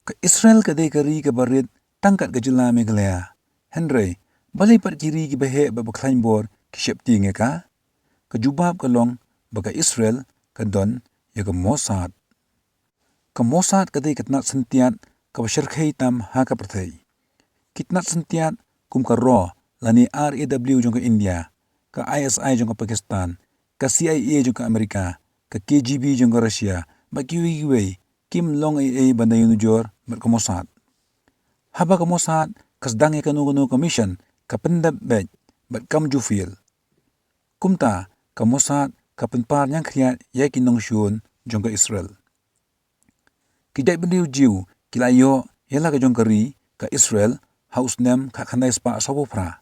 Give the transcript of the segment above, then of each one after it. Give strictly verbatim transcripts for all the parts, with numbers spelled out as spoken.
Ka Israel ka dei ka ri kaba rit tang kat ka jylla Meghalaya. Hynrei, balei pat ki ri kiba heh bad ba khlaiñ bor ki sheptieng ïa ka? Ka jubab ka long ba ka Israel ka don ïa ka Mossad. Ka Mossad ka dei ka tnat syntiat kaba shyrkhei tam ha ka pyrthei. Ki tnat syntiat kum ka RAW lane RAW jong ka India, ka ISI jong ka Pakistan, ka CIA jong ka Amerika, ka KGB jong ka Russia, bad kiwei kiwei, kim long ei ei ban da ïa nujor bad ka Mossad. Haba ka Mossad ka sdang ïa kano kano ka mission, ka pyndep beit bad kam ju fail. Kumta, ka Mossad ka pynpar ñiangkhriat ïa ki nongshun jong ka Israel. Ki jaitbynriew Jiw ki la ïoh ïa la ka jong ka ri ka Israel ha u snem khatkhyndai spah sawphew phra.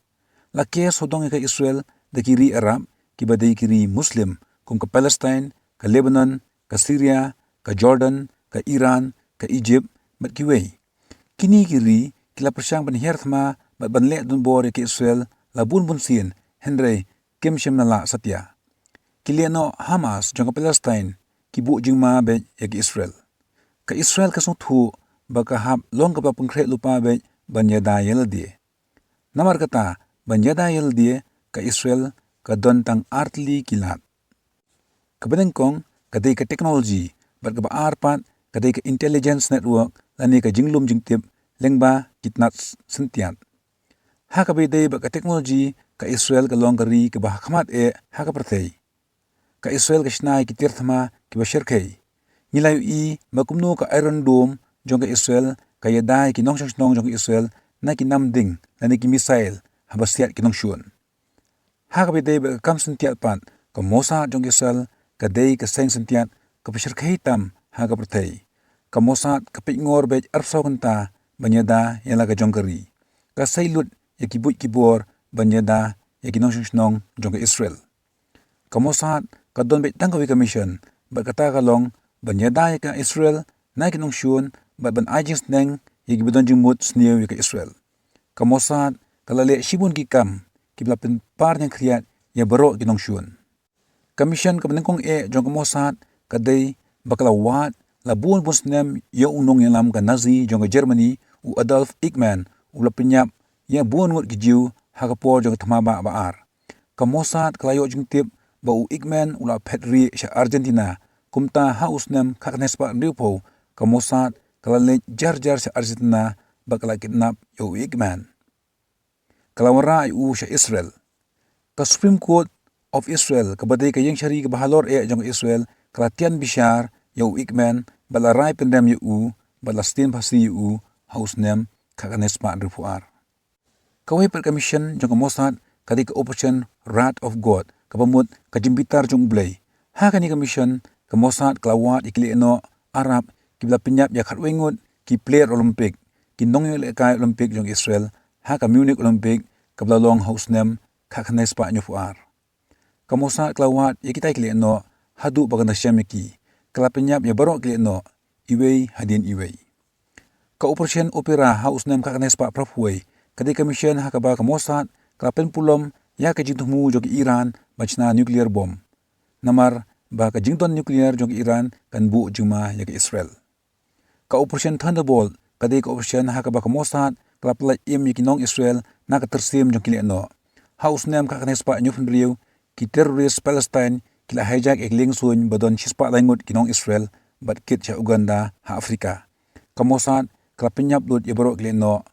La ker sawdong ïa ka Israel da ki ri Arab kiba dei ki ri Muslim kum ka Palestine, ka Lebanon, ka Syria, ka Jordan, ka Iran, ka Egypt bad kiwei. Kine ki ri ki la pyrshang ban hiar thma bad ban leh donbor ïa ka Israel la bun bun sien, hynrei kim shym la lah satia. Ki lehnoh Hamas jong ka Palestine ki buh jingma beit ïa ka Israel. Ka Israel ka sngewthuh ba ka hap long kaba pynkhreh lypa beit ban ïada ïa lade. Namar kata, ban ïada ïa lade, ka Israel ka don tang ar tylli ki lad. Kaba nyngkong ka dei ka technology, bad kaba ar pat ka dei ka intelligence network lane ka jinglum jingtip lyngba ki tnat syntiat. Ha kaba ïadei bad ka technology, ka Israel ka long ka ri kaba hakhmat eh ha ka pyrthei. Ka Israel ka shna ïa ki tiar thma kiba shyrkhei. Ngi la ïohi ba kumno ka Iron Dome jong ka Israel ka ïada ïa ki nongshong shnong jong ka Israel na ki nam ding lane ki missile haba siat ki nongshun. Ha kaba ïadei bad ka kam syntiat pat, ka Mossad jong ka Israel ka dei ka seng syntiat kaba shyrkhei tam ha ka pyrthei. Ka Mossad ka peitngor beit arphew saw kynta ban ïada ïa la ka jong ka ri. Ka sei lut ïa ki buit ki bor ban ïada ïa ki nongshong shnong jong ka Israel. Ka Mossad ka don beit tang kawei ka mission, bad kata ka long ban ïada ïa ka Israel na ki nongshun bad ban ai jingsneng ïa kiba don jingmut sniew ïa ka Israel. Ka Mossad ka la leh shibun ki kam kiba la pynpar ñiangkhriat ïa baroh ki nongshun. Ka mission kaba nyngkong eh jong ka Mossad ka dei ba ka la wad la bun bun snem ïa u nongïalam ka Nazi jong ka Germany, u Adolf Eichmann, u la pynïap ïa bun ngut ki Jiw ha ka por jong ka thma bah ba ar. Ka Mossad ka la ïoh jingtip ba u Eichmann u la phet rieh sha Argentina. Kumta ha u snem khatkhyndai spah hynriewphew, ka Mossad ka la leit jar jar sha Argentina bad ka la kidnap ïa u Eichmann. Ka la wanrah ïa u sha Israel. Ka Supreme Court of Israel, kaba dei ka ïingshari kaba halor eh jong ka Israel, ka la tian bishar ïa u Eichmann bad la rai pynrem ïa u bad la sdien phasi ïa u ha u snem khatkhyndai spah hynriewphew ar. Kawei pat ka mission jong ka Mossad ka dei ka Operation Wrath of God, kaba mut ka jingbitar jong U Blei. Ha kane ka mission, ka Mossad ka la wad ïa ki lehnoh Arab kiba la pynïap ïa khatwei ngut ki player Olympic, ki nongïalehkai Olympic jong Israel, ha ka Munich Olympic kaba la long ha u snem khatkhyndai spah hynñiewphew ar. Ka Mossad ka la wad ïa kita ki lehnoh haduh ba kan da shem ïa ki. Ka la pynïap ïa baroh ki lehnoh, iwei hadien iwei. Ka Operation Opera ha u snem khatkhyndai spah phraphew wei ka dei ka mission ha kaba ka Mossad ka la pynpulom ïa ka jingthmu jong ka Iran ban shna nuclear bomb. Namar ba ka jingdon nuclear jong ka Iran kan buh jingma ïa ka Israel. Ka Operation Thunderbolt ka dei ka operation ha kaba ka Mossad ka la pyllait im ïa ki nong Israel na ka tyrsim jong ki lehnoh. Ha u snem khatkhyndai spah hynñiewphew hynriew, ki terrorist Palestine ki la hijack ïa ki liengsuiñ ba don shispah lai ngut ki nong Israel bad kit sha Uganda ha Afrika. Ka Mossad ka la pynïap lut ïa baroh ki lehnoh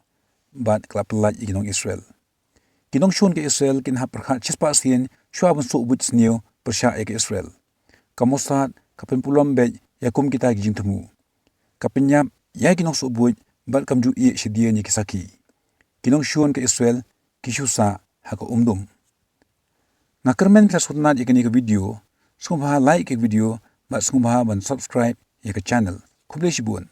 bad ka la pyllait ïa ki nong Israel. Ki nongshun ka Israel kin hap pyrkhat shispah sien shuwa ban suh buit sniew pyrshah ïa ka Israel. Ka Mossad ka pynpulom beit ïa kum kita ki jingthmu. Ka pynïap ïa ki nongsuh buit bad kam ju ïeh shadien ïa ki sakhi. Ki nongshun ka Israel ki shu sah ha ka umdum. Nga kyrmen phi la sngewtynnat ïa kane ka video, sngewbha like ïa ka video bad sngewbha ban subscribe ïa ka channel. Khublei shibun.